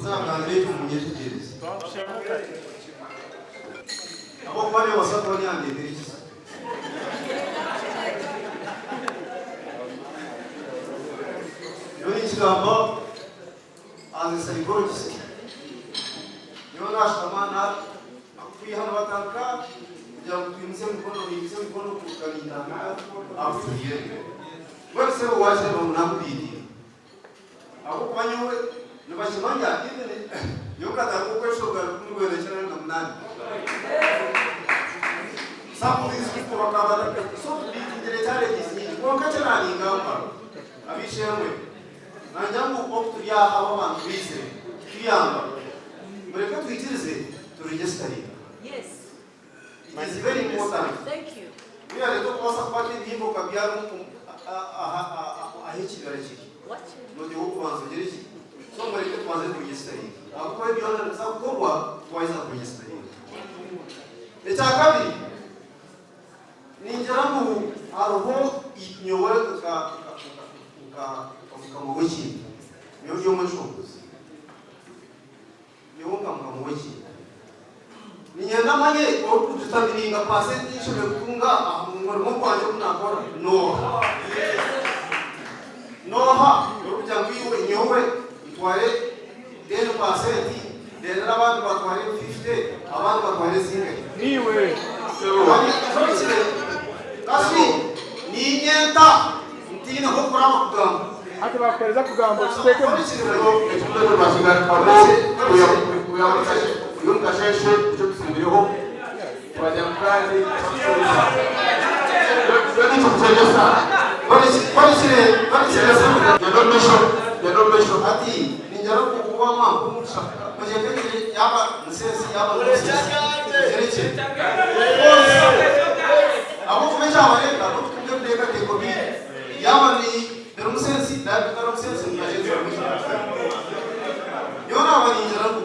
Ku naagambire ekyo munyetegyereze. Ahabw'okuba neebaasa kuba nyandeetera ekizibu. Nyowe ninkigamba as a psychologist. Nyowe naashutama na kwiha nibatandika kugira ngu twimutsye emikono, naimutsya emikono kuruga nintandika ahu turiyo. Mbwenu sebo waakireeba ngu naakubiitinga. Ahabw'okuba nyowe nibakimanya even nyowe nkatandika okweshongora 1998. Some of these people bakaba so tubiitingire challenges nyingi kwonka eki naaningamba ab'eishe-emwe nangya ngu obu turi aha aba abantu baizire kutuyamba mureke twikirize turegisitaringe. It is very important. Buriya tokubaasa kukwata ebihimba okabyara ahu ekibira kiri. Noteekwa okubanza ogire ki? So mureke tubanze turegisitaringe. Ahabw'okuba ebi byona nibiza kukorwa twaheza kuregisitaringa. Ekya kabiri, ningira ngu hariho nyowe nka nka mukama w'ekintu, nyowe ndi omweshongozi. Nyowe nka mukama w'ekintu, niinyenda manye orikuditamininga paasenti ei nshemereire kutunga aha murimo gwangye ogu naakora n'oha. N'oha orikugira ngu iwe nyowe ntware teeni paasenti reero abandi batware fifite abandi batware zingahi? Niiwe. Ohikire. Kasi niinye nta ntiine h'okuraba kugamba. Hati baakuheereza kugamba okiteekemu. Ekibuuzo twakigarukamu kuya omu kasheeshe nikyo tusimbireho twagira ngu kandi nikikukyegyesa. Gyenda omu maisho, gyenda omu maisho. Hati ningira ngu kuba mwampa omugisha mugyende ngire yaaba ni sense yaaba nonsense mugire gye. Ahabw'okuba ekyabareeta n'okutunga ebiteekateeko bingi. Yaaba ni birimu sensi nari bitarimu sensi mukagyenzera mukye. Nyowe naaba ningira ngu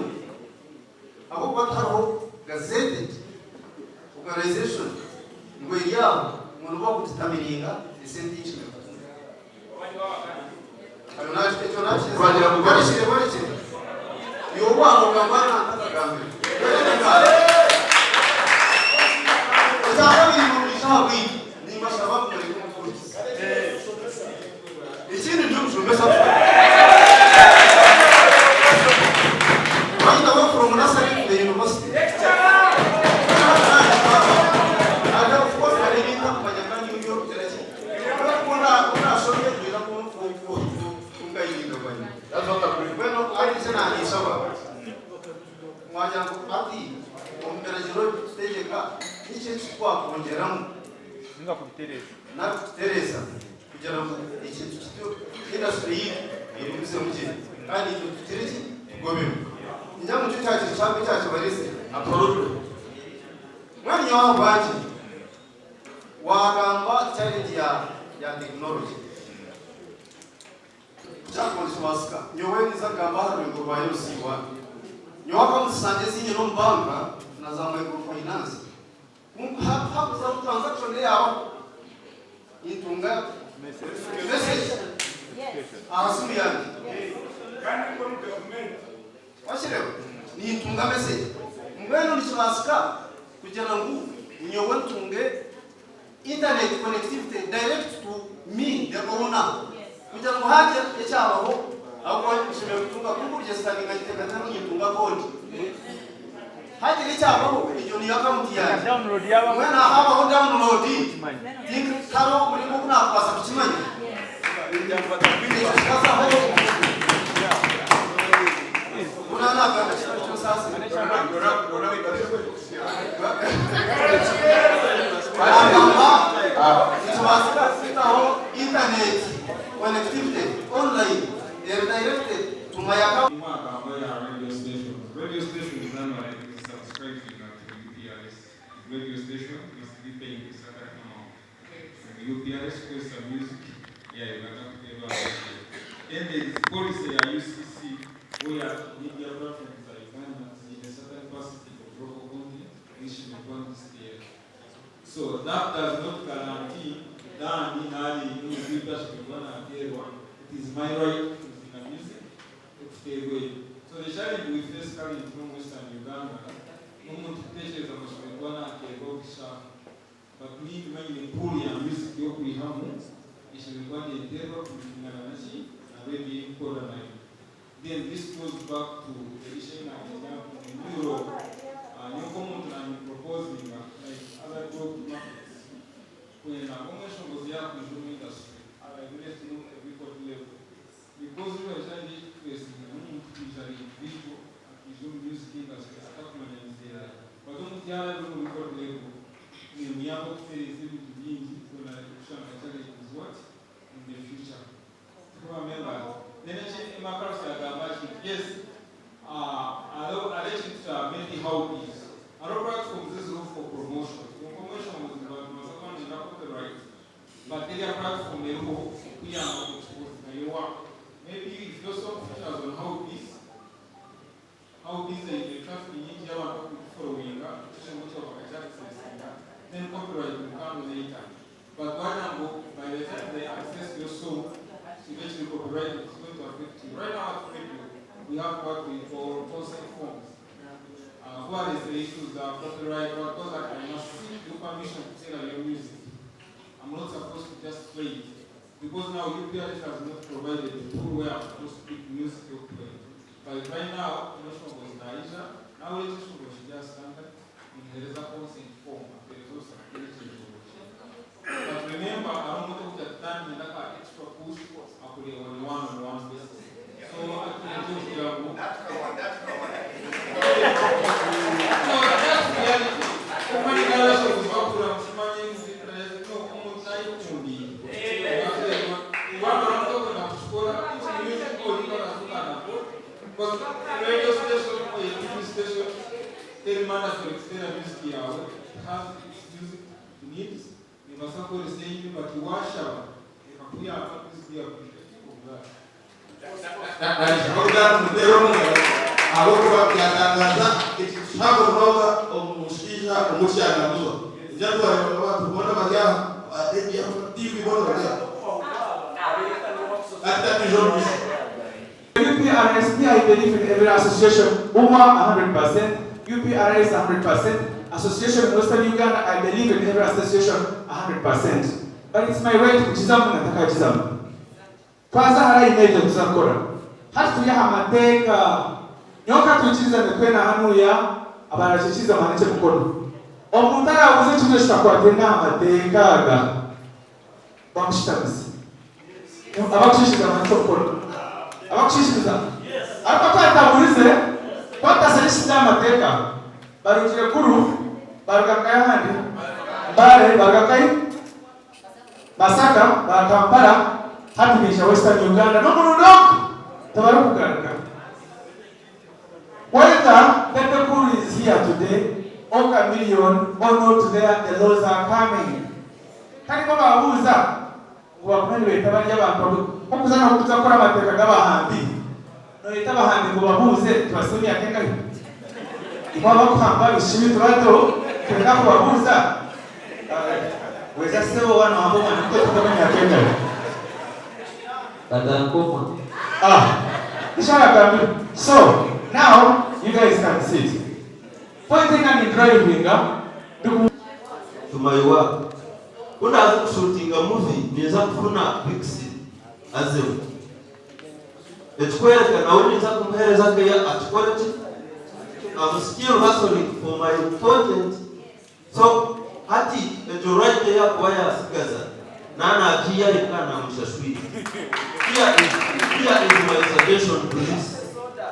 ahabw'okuba tihariho gazetted organization ngu eri aho ngu nibo bakuditamininga esente ei nshemereire kutunga. Ekyo Twagira ngu nakiheza. Barekye, barekye. Iwe waaba ogamba ntakagambire. Ekya kabiri nimwija aha bwingi. Nimbashaba ngu mureke omuhurikize. Ekindi ndi omushomesa. By the way, from nursery to the university. And of course, hari ebintu ntakumanya kandi nyowe orikugira ki? Ku naashomire twine kungayinga bwanyima. Mbwenu hati eki naanishaba, mwagira ngu hati omu biragiro ebirikututegyeka niki eki twakwongyeramu Ninga kubitereeza. nari kututereeza kugira ngu ekintu kitu industry yaitu erigumizemu gye kandi itwe tugire ki tugobemu. Ningira ngu nikyo kyakiri kihango ekyakibareetsire. Absolutely. Mbwenu nyowe ahabwangye waagamba challenge ya ya technology. Kyakuba nikibaasika, nyowe ninza kugamba aha rurengo rwa LC1. Nyowe accounts zangye ezi nyine omu banka na za microfinance, ku hakuzaho transaction eyaabaho, nintunga message aha simu yangye. Wakireeba? Nintunga message. Mbwenu nikibaasika kugira ngu nyowe ntunge internet connectivity direct to me the owner kugira ngu hagira ekyabaho ahabw'okuba nshemereire kutunga ku nkuregisitaringa ngiteekateeka ngu nintunga code hagira ekyabaho egyo niyo account yangye Download yabaho. mbwenu habaho download Okimanya. think hariho omuringo ogu nakubaasa kukimanya ekyo kikazaho Buna nagamba kitari kyo nsaasire. Nagamba nikibaasika kutaho internet connectivity online eri directed to my account. Mwagamba ya radio stations. Radio stations normally subscribing to UPRS. Radio station must be paying a certain amount. And UPRS kukozesa music ya Uganda kuteeba radio. Then there is policy ya UCC where media platforms za Uganda ziine certain percentage of local content which may So that does not guarantee Dani nari Nuzita kuba nateerwa. It is my right kuzina music ekuteerwa eyo. So the challenge we face currently from Western Uganda, n'omuntu kutekereza ngu ashoboire kuba nateerwa obushaaha. But me ndimanyire pool ya music y'okwihamu eshemereire kuba neeteerwa kwingana na ki na radio ei nkukora nayo. Then this goes back to the issue ei naagira ngu a new law, nyowe nk'omuntu naanye proposinga like other growth markets kwenda ngu omweshongozi yaakwija omu industry arabire through a record label because real challenge ei tukufacinga n'omuntu kwija ari individual akaija omu music industry atakumanya nziira ye but omuntu yaarabire omu record label neemuyamba okutereeza ebintu bingi kwenda kushanga challenges what in the future. Tukuba members then eki Emma Carlos yagamba ati yes hariho ekintu kya maybe how is hariho platforms eziriho for promotion kwonka omweshongozi nibabaasa kuba nibenda copyright but eriya platform eriho kuyamba ku exposinga your work. Maybe if your song features on how is how is eine traffic nyingi y'abantu bakugifollowinga, ekishongo kyawe bakakyaccessinga, then copyright will come later. But wagira ngu by the time they access your song kibe kiri copyrighted, it's going to affect you. Right now at radio we have what we call consent forms. What is the issues that copyright, what because I must seek your permission to sell your music. I'm not supposed to just play it. Because now UPRS has not provided the tool where I'm supposed to pick music to play. But right now, omweshongozi naija, nawe ekishongo kiri standard, nimuheereza consent form, apereza orusaku rw'ekishongo kye. But remember, hariho omuntu okutandika ka extra push akureba on one on one basis. So atuleete kugira ngu no, that's reality. Okumanya abashobozi bakura mukimanye no omuntu nayekundiire. Wamara kwenda kukikora, each music oriko because radio station or a TV station teri mandatory kuteera music yawe. It has its music needs. Nibasa kukoresa eyindi but washaba ekakuyamba music yawe obwabo. Muteera omungaro ahabw'okuba byatangaza ekintu kihango munonga omushaija omukyanaguza nja twareba abantu boona bari aha TV boona bari aha ati tatwija omu maisho. UPRS, me I believe in every association, UMA 100%, UPRS 100%, Association in Western Uganda, I believe in every association 100%. But it's my right kukizamu natakakizamu. Twaza harayi n'ebyo tuza kukora. Hati turi aha mateeka. Nyoka twikiriza nikwena hanuya abarakikiriza muhanike mukono. Omuntu arabuze ekintu ekitakwatire n'aha mateeka aga bamushitamise. Abakushishiriza muhanike omukono. Abakushishiriza. Ariko twataburize twatasanyisize amateeka barugire Gulu, baruga Kayahandi, Mbale, baruga Kai Masaka, ba Kampala, hati baija Western Uganda n'omurundi ogu tibarikugaruka. Whether Bebe Cool is here today or Chameleone or not there, the laws are coming. Kandi bo babuuza ngu bagume nibeeta bari abantu nkokuza n'okuza kukora amateeka g'abahambi noyeta abahambi ngu babuuze tubasibe emyaka engahi imwe abakuhamba abishiki bato twenda kubabuuza weza sebo wano hamba omwana muto tutemu emyaka engahi. Batankoma. Ah, nisharagambire. So now you guys can sit. Point ina ni driving ndiku To my work. Ku naaza kushootinga movie ninza kufuna Vixen azemu. Ekikwereka nawe ninza kumuheereza akeya akikore ki? I'm still hustling for my content. So hati egyo right eyakuba yasigaza nanagiiha namushashwire. Here is my suggestion to this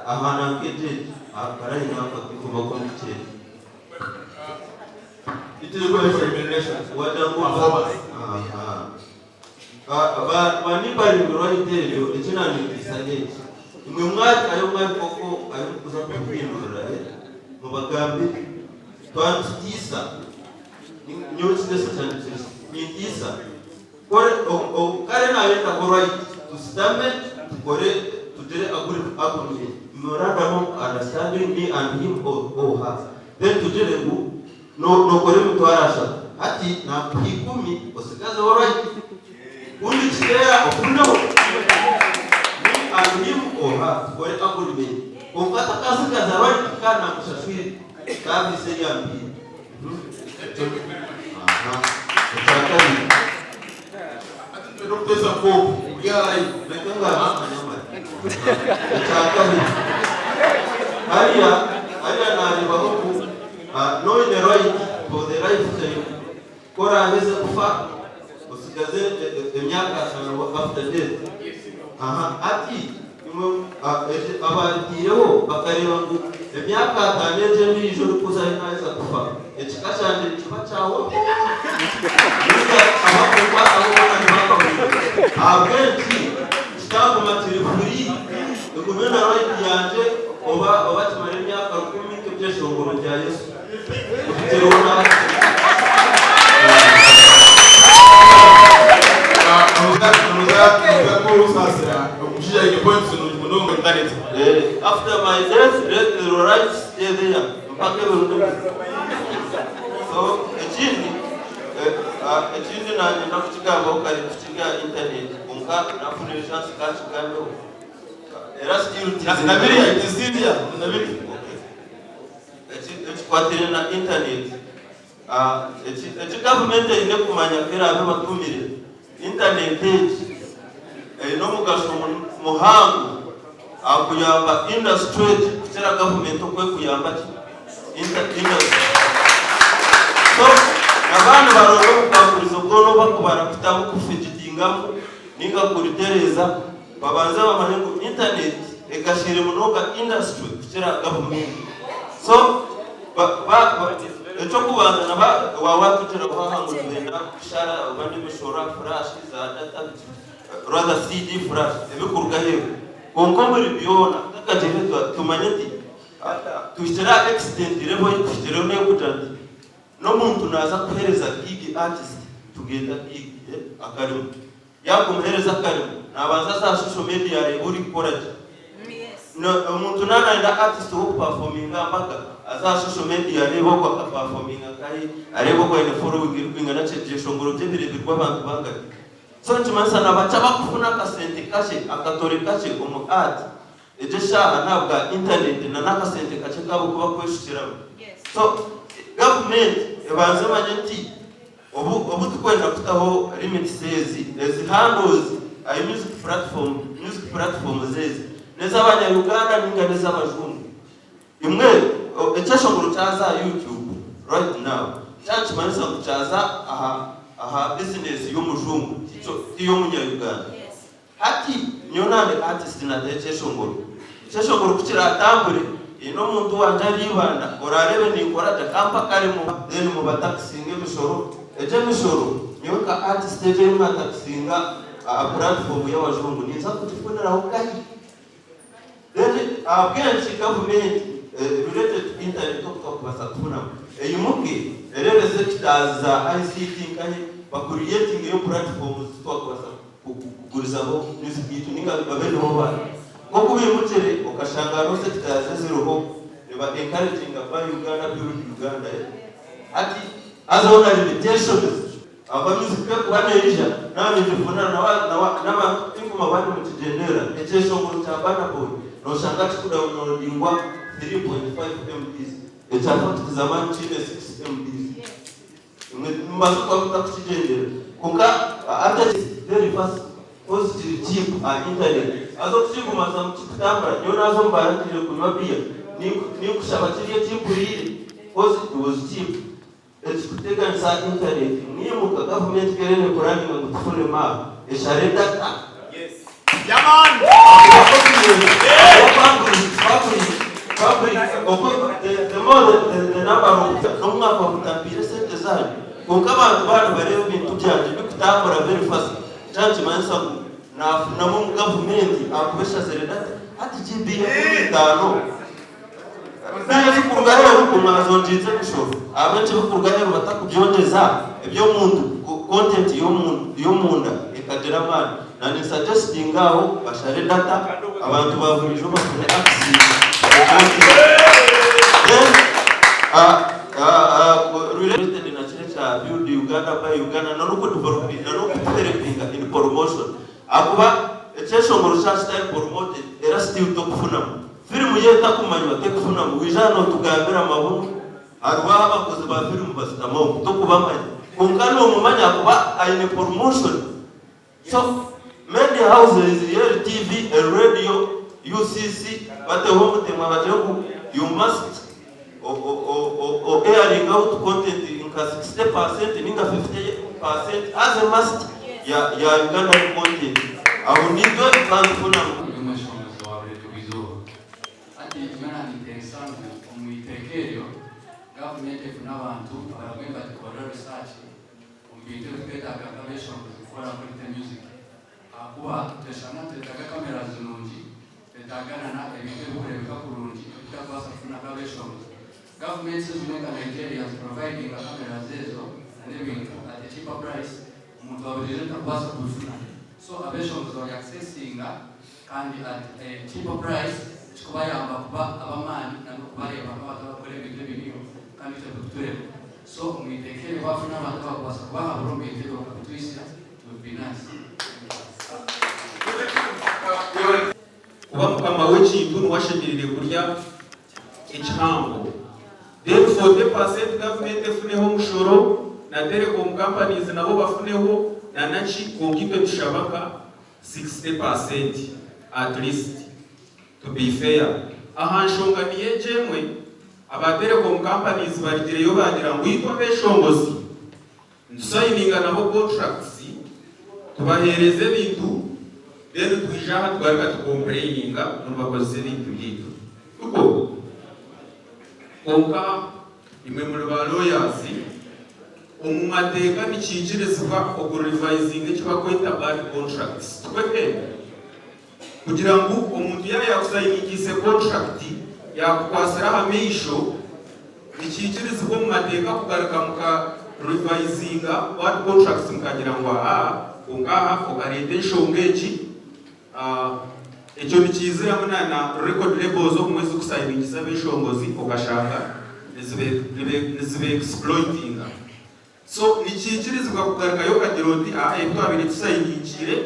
aha nankejeje aha karayi nanka kuba komukye. It is remuneration. Wagira ngu Performance. Aha. Banibarirwe right eryo ekinanitiisa n'eki imwe mwari ayo mwari koko ayo mukuza kuhindurira mubagambire twantitiisa nyowe ekiteeso kyangye kiri nintiisa kore kare nayenda go right tusitame tukore tugire agreement, memorandum of understanding, me and him or her, then tugire ngu nokora emitwaro 30 hati nakuha 10 osigazeho right kundi kiteera ofuneho. Me and him or her tukore agreement. Kwonka atakatsigaza right kandi namushashwire service ei yampiire. Aha. Ekya kabiri. Hati nitwenda okuteesa nk'oku kuri aha live. Reka ngambe amanyamara. Ekya kabiri. Hariya hariya nareebaho ngu noine right for the lifetime ku oraheze kufa osigaze emyaka ashano after death. Aha hati imwe abaritaireho bakareeba ngu emyaka ataano egyo endiijo orikuzayo naheza kufa ekika kyangye nikiba kyahwaho ninga abakukwataho boona ntibakahurire. Ahabw'enki kitaguma kiri free egume na right yangye oba oba kimare emyaka rukumi nk'ebyeshongoro bya Yesu okugireho nahati. After my death let the rights stay there mpaka ebiro n'ebiro. So ekindi ekindi nanyenda kukigambaho kare tukiri aha internet kwonka nafunire chance kankigambeho era still ekikwatiraine na internet. Eki gavumenti eine kumanya ku eraabe ebatumire, intaneti egi eine omugasho muhango aha kuyamba indasituri egi kukira gavumenti oku erikuyamba ki indasituri. So na baaba nibaronda obukwakurizo bwona obu barikubara kutamu kufigitingamu nainga kuritereeza, babanze bamanye ngu intaneti egashiire munonga indasituri kukira gavumenti. So Eky'okubanza naba waaba waatugyeraho aha ngu nibenda kushara oba n'emishoro aha furashi za data biki rather CD furashi ebirikuruga aheeru. Kwonka omuri byona tutakagiire tumanye nti tuhikire aha extent level ei tuhikireho n'erikugira nti n'omuntu naaza kuheereza gig artist tugeeta gig akarimo. Yaakumuheereza akarimo naabanza aza aha social media areeba orikukora gye. Omuntu naaba nayenda artist ow'okupafominga aha mbaga, aze aha social media areebe ogu akapafominga nkahi, areebe ogu aine following erikwingana ki, ebyeshongoro bye bireebirwe abantu bangahi. So nikimanyisa nabakye abakufuna akasente kakye, akatore kakye omu art, egyo eshaaha n'ahabwa internet na n'akasente kakye kaabo aku bakweshukiramu. So gavumenti ebanze emanye nti Obu obu tukwenda kutaho limits ezi, ezi handles ahi music platform, music platforms ezi n'ez'abanya Uganda ninga n'ez'abajungu. Imwe ekyeshongoro kyaza aha YouTube right now kya nikimanyisa ngu kyaza aha aha business y'omujungu tikyo tiy'omunya Uganda. Hati nyowe naba ndi artist nataho ekyeshongoro. Ekyeshongoro ku kiratambure, haine omuntu wangye ari Ibanda orareebe ninkora gye akampa akarimo then mubatakisinga emishoro. Egyo emishoro nyowe nka artist egyo ei mwatakisinga aha platform y'abajungu ninza kugifuniraho nkahi? Then ahabw'enki gavumenti related to internet oku twakubaasa kufunamu eyimuke ereebe sectors za ICT nkahi bakureatingeyo platforms ezi twakubaasa kugurizaho music yaitu ninga babe nibo ba nk'oku baimukire okashanga hariho sectors eziriho niba encouraginga buy Uganda build Uganda eh hati hazaho na limitations ahakuba music ku erikuba neija naba ningifuna n'abantu tinkuma bandi mukigyenderera ekyeshongoro kya Burna Boy noshanga kikudownloadingwa 3.5 MBs ekya Fakiti Zamani kiine 6 MBs. Imwe nimubaasa kuba mutakukigyendera kwonka ate very fast coz kiri cheap aha internet haza okukigumazamu kikutambura nyowe naaza omu baara ngiire kunywa beer ninkushaba kiri ekimpuriire coz it was cheap ekikuteganisa aha internet mwimuka gavumenti ku eriyo nekuraninga ngu tufune map eshare data N'omwaka mutambiire esente zanyu kwonka abantu baaba nibareeba ebintu byangye bikutambura very fast kyaba nikimanyisa ngu nafunamu omu gavumenti ahakuba eshazire data hati GB enkumi itaano Ebirikuruga aheeru ku mwazongyeire emishoro, ahabw'enki ebirikuruga aheeru batakubyongyeza? Eby'omuntu, content y'omunda ekagira amaani. Na ninsuggestinga aho bashare data abantu ba buriijo bafune access to content. Then related na kiri ekya build Uganda, buy Uganda na n'okudevelopinga n'okutuhelpinga in promotion ahakuba ekyeshongoro kyaba kitari promoted era still tokufunamu. Firimu. Firimu yo etakumanywa tekufuna ngu waija aha notugambira amabunu hariho ahu abakozi ba firimu bashutama omu tokubamanya kwonka nomumanya ahakuba aine promotion so media houses eri TV eri radio UCC bateho omutemwa bagire ngu you must o airing out content nka 60% ninga 50% as a must ya ya Ugandan content aho nitwe tukabifuna. Ndi omweshongozi wa Bureetwa-izooba. Hati nyowe naanyetengyesa ngu omu iteeka eryo, gavumenti efune abantu abaraguma nibatukorera research omu bintu ebi turikwetaaga nk'abeeshongozi kukora quality music. Ahakuba nitweshanga nitwetaaga cameras nungi, twetaaga na ebintu ebirikureebeka kurungi ebi tutakubaasa kufuna nk'abeeshongozi. Gavumenti ezimwe nka Nigeria niziprovidinga cameras ezo n'ebintu at a cheaper price omuntu wa buriijo takubaasa kubifuna. So abeeshongozi bari accessinga kandi at a cheaper price ekikubayamba kuba ab'amaani n'okubareeba nk'abantu abarikukora ebintu ebiriyo kandi itwe bikuturema. So omu iteeka eryo baafuna abantu abakubaasa kubahabura omu bintu ebyo bakabitwitsya it would be nice. Kuba mukama w'ekintu niwe ashemereire kurya ekihango. Then 40% gavumenti efuneho omushoro na telecom companies nabo bafuneho na naki kwonka itwe tushaba nka 60% at least to be fair. Aha nshonga niyo egyo emwe, aba telecom companies barigireyo bagira ngu itwe abeshongozi Nitusayininga nabo contracts, tubaheereza ebintu then twija aha tugaruka tukompureyininga ngu nibakozesa ebintu byaitu. Tikwo? Kwonka imwe muri ba lawyers, omu mateeka nikiikirizibwa okurivayizinga eki barikweta bad contracts, tikwo Ken? Kugira ngu omuntu yaaba yaakusayiningiise contract yaakukwatsire aha maisho, nikiikirizibwa omu mateeka kugaruka muka revisinga what contracts mukagira ngu aha kwonka aha okareeta enshonga egi. Ekyo nikiiziramu na na record labels obumwe ezikusayiningisa abeshongozi okashanga niziba exploitinga. So nikiikirizibwa kugarukayo okagira oti aa ebi twabaire tusayiningiire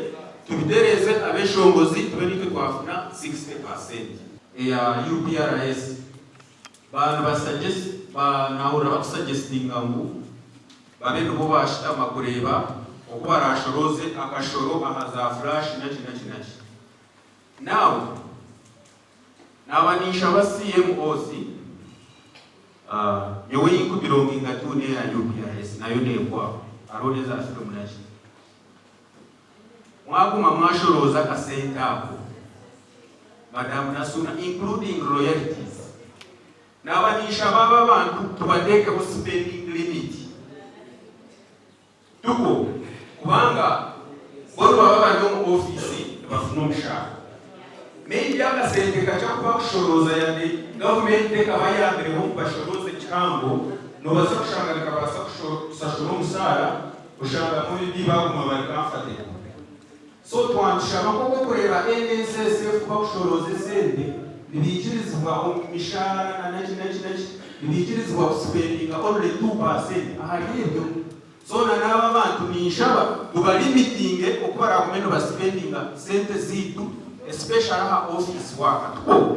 tubitereeze abeshongozi tube niitwe twafuna 60%. Eya UPRS ba nibasuggest ba nahurira bakusuggestinga ngu babe nibo bashutama kureeba oku barashorooze akashoro aha za flash naki naki naki. Now Naaba ninshaba CMOs, nyowe ei nkubilonginga to n'eya UPRS nayo neehwaho, hariho n'eza filimu naki. Mwaguma mwashorooza akasente ako, Madam Nasuna including royalties, naaba ninshaba aba abantu tubateekeho spending limit. Tikwo, kubanga bo nibaba bari omu ofiisi nibafuna omushaara. Maybe akasente kakye aku bakushorooza yade gavumenti tekabayambireho ngu bashorooze kihango, nobaasa kushanga nikabaasa kusashura omusaara oshanga maybe baguma bari comfortable. So twantushaba nk'oku okureeba NSSF ku bakushorooza esente nibaikirizibwa omu mishaara na naki naki naki nibaikirizibwa kusipendinga only 2% ahari ebyo. So na n'aba abantu ninshaba tubalimitinge oku baraagume nibasipendinga sente zaitu especially aha office work tukwo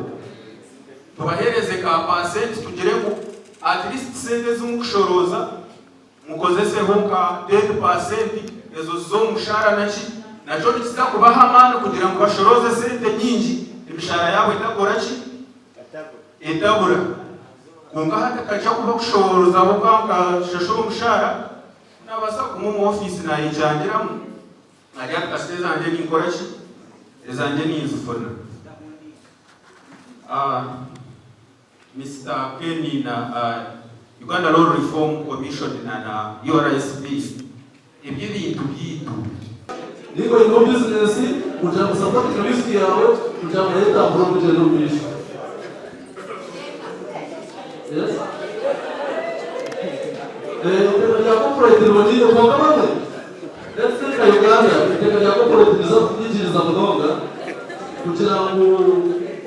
tubaheereze ka percent tugire ngu at least sente ezi mukushorooza Mukozeseho nka 10% ezo zize omu mushaara naki nakyo nikiza kubaha amaani kugira ngu bashorooze esente nyingi emishahara yaabo etakora ki? Etabura. Kwonka hati kakya kuba kushorozaho nka nkashashura omushaara, nabaasa kuguma omu ofiisi nayekyangiramu nagira ati kasita ezangye ninkora ki? Ezangye ninzifuna. Mister Kenny na Uganda Law Reform Commission na na URSB ebyo ebintu byaitu. Ninga oyineho bizinesi kugira ngu osapotinge music yaawe kugira ngu nayo etambure omugyende omu maisho. Yes. Eiteeka rya copyright rirungi kwonka bamwe let's say nka Uganda eiteeka rya copyright niriza kutunyigiriza munonga kugira ngu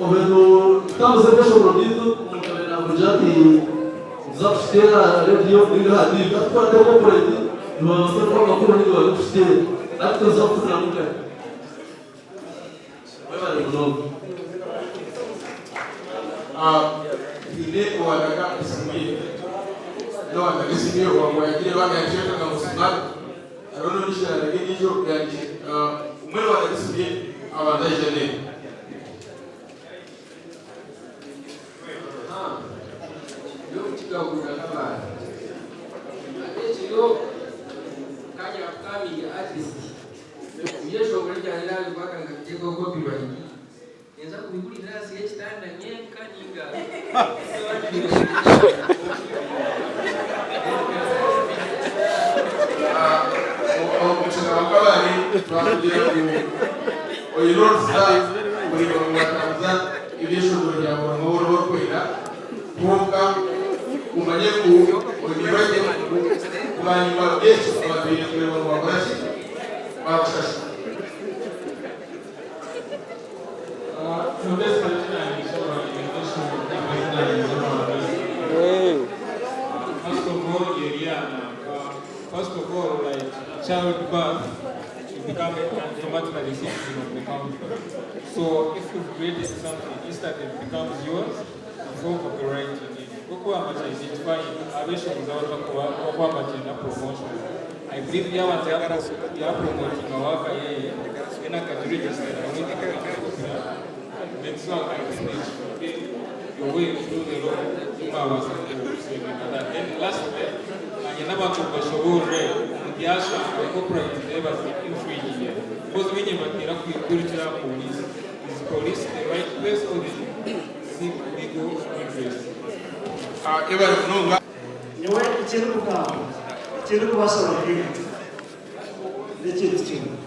obe notambuza ebyeshongoro byaitu omuntu abe nakugira ati nituza kukiteera aha radio ninga aha TV hati ku orateeka copyright nibabaasa kuba amakuru ninga barikukiteera hati toza kufuniramu nkahe. Webare munonga. Twine owanaga esimu ye n'owanaga esimu ye owagireeba yagireeba ngu smart hariho n'ondiijo yanaga endiijo mbwenu owanaga esimu ye abanze aije areebe. N'okukigabura nk'abantu. Hati ekiriho kanya upcoming artist ebyeshongoro ebyangye nabikwaata nkabiteekaho copyright ninza kubihurira ahansi y'ekitanda nyenka ninga Omushana wa Kabale twakugira ngu oine orusa kureeba ngu watambuza ebyeshongoro byawe ngu oraba orikwenda kwonka omanye ngu oine right bwanyima y'ekyo abantu baine kureeba ngu wakora ki bakushashura. First of all, Yeriana, first of all, like childbirth, you become automatically citizen of the country. So if you've created something, instantly it becomes yours before copyrighting it. Kuko identify abeshoboza bakuba promotion. I believe yabanza ya promoting awaka yeye, then akajiregister with the copyright. Then so I think it should be your way through the law mwabasa kusevinga that. Then lastly, nanye n'abantu bashoborere omuntu yashanga copyright nebaza infringing because binye batera kwirukira police. Is police the right place or they seek legal redress? Ebare munonga. Nyowe ekirikugamba, ekirikubasaba haihi n'ekintu kimwe.